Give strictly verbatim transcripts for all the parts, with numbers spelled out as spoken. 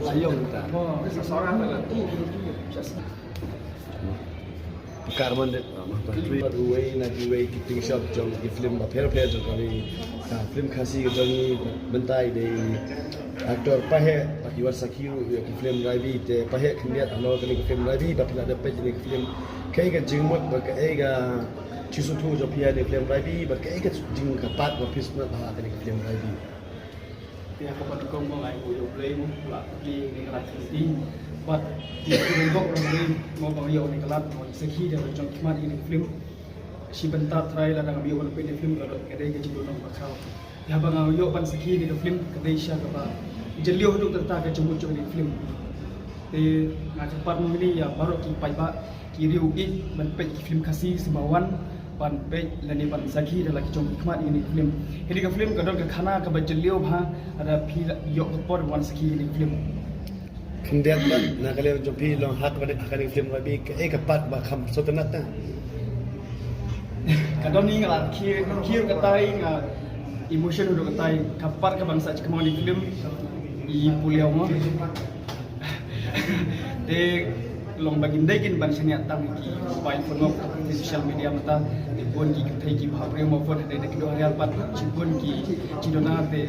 Ayong ta. Pakar man de. Uwei na kiwei ki ting shop jong ki film bapher bapher jong kane ka film Khasi ka jong ngi. Mynta i dei actor Paheh, bad i wan sakhi ruh ïa ki film Raibi, te Paheh khyndiat halor kane ka film Raibi, ba phi la dep peit kane ka film. Kaei ka jingmut bad kaei ka jingsngewthuh jong phi ha kane ka film Raibi, bad kaei ka jing ka part ba phi sngewtynnat ha kane ka film Raibi? Te ha kaba nyngkong mo nga ai nguh ïa U Blei mo, la plie ïa kane ka lad ka lynti. Bad ki kyrdoh U Blei mo ba nga ïoh ïa kane ka lad ban sakhi da la jong khmat ïa kane ka film. Shi bynta trai lada ngam ïoh ban peit ïa kane ka film ka dei ka jingduh nong ba khraw. Ïa ba nga ïoh ban sakhi ïa kane ka film ka dei sha kaba jylliew haduh katta ka jingmut jong kane ka film. Te nga kyrpad mo hangne ïa baroh ki paidbah ki riew ïeit ban peit ki film Khasi sngewbha wan ban peit lane ban sakhi da la ki jong ki khmat ïa kane ka film. Kane ka film ka don ka khana kaba jylliew bha, lada phi la ïoh ka por wan sakhi ïa kane ka film. Khyndiat bad na ka liang jong phi long ha kaba dei ha kane ka film Raibi, kaei ka part ba kham sngewtynnat ta? Ka don hi nga la khie khie katai, nga emotion haduh katai. Ka part kaba nga sa jkmon ïa kane ka film i puliaw mo. Te long ba kin dei kin ban shaniah tang ki bai phone mo ki social media mynta. Te bun ki kynthei ki bha briew mo phone, te da ki dohrial pat shibun ki jingduna te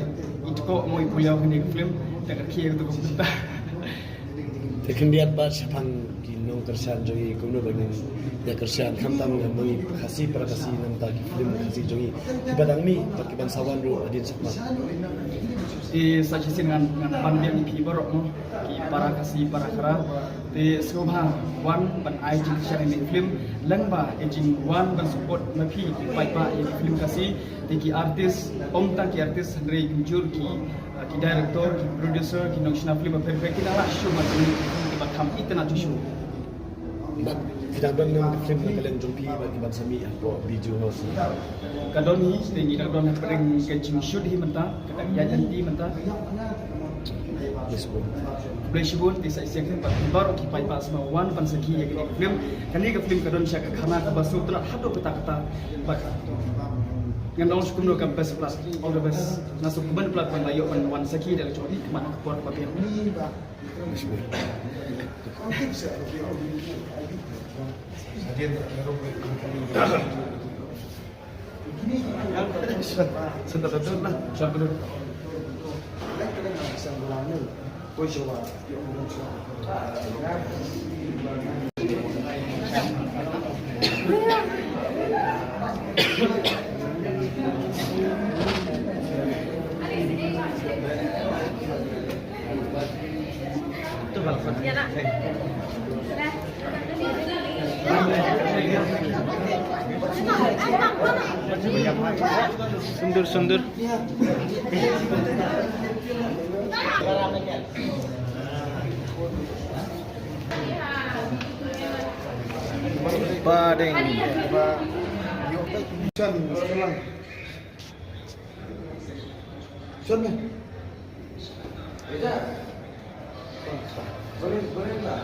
i tkoh mo i puliaw kane ka film. Te ka khie ka tu ka mynta. Te khyndiat bad shaphang ki nongkyrshan jong ngi kumno ba ngin ïa kyrshan khamtam nga ma ngi Khasi para Khasi namar ki film Khasi jong ngi kiba dang mih bad kiban sa wan ruh hadien shakhmat. Te sa shisien ngan ngan pan biang ïa phi baroh mo ki para Khasi para Khara. Te sngewbha wan ban ai jingkyrshan ïa kane ka film lyngba ka jingwan ban support ma phi ki paidbah ïa ki film Khasi. Te ki artist, ym tang ki artist hynrei kumjuh ki, uh, ki director, ki producer, ki nongshna film bapher bapher ki dang lah shuh ban pynlong ki film kiba kham itynnad shuh shuh. Bad ki dang don nam ki film na ka liang jong phi bad kiban sa mih hapoh Bijou House? Ka don hi, te ngi dang don hapdeng ka jingshoot hi mynta, ka dang ïaid lynti mynta. Khublei shibun. Khublei shibun, te sa shisien bad baroh ki paidbah sngewbha wan ban sakhi ïa kane ka film. Kane ka film ka don sha ka khana kaba sngewtynnat haduh katta katta. Bad ngan ong shu kumno ka best of luck. All the best. Nga sngewkmen palat ban la ïoh ban wan sakhi da la jong i khmat ha ka por ba biang. Sundur, sundur. Ba ding. Ba. Yo, kan, sekarang. Sân mày. Boleh, boleh tak?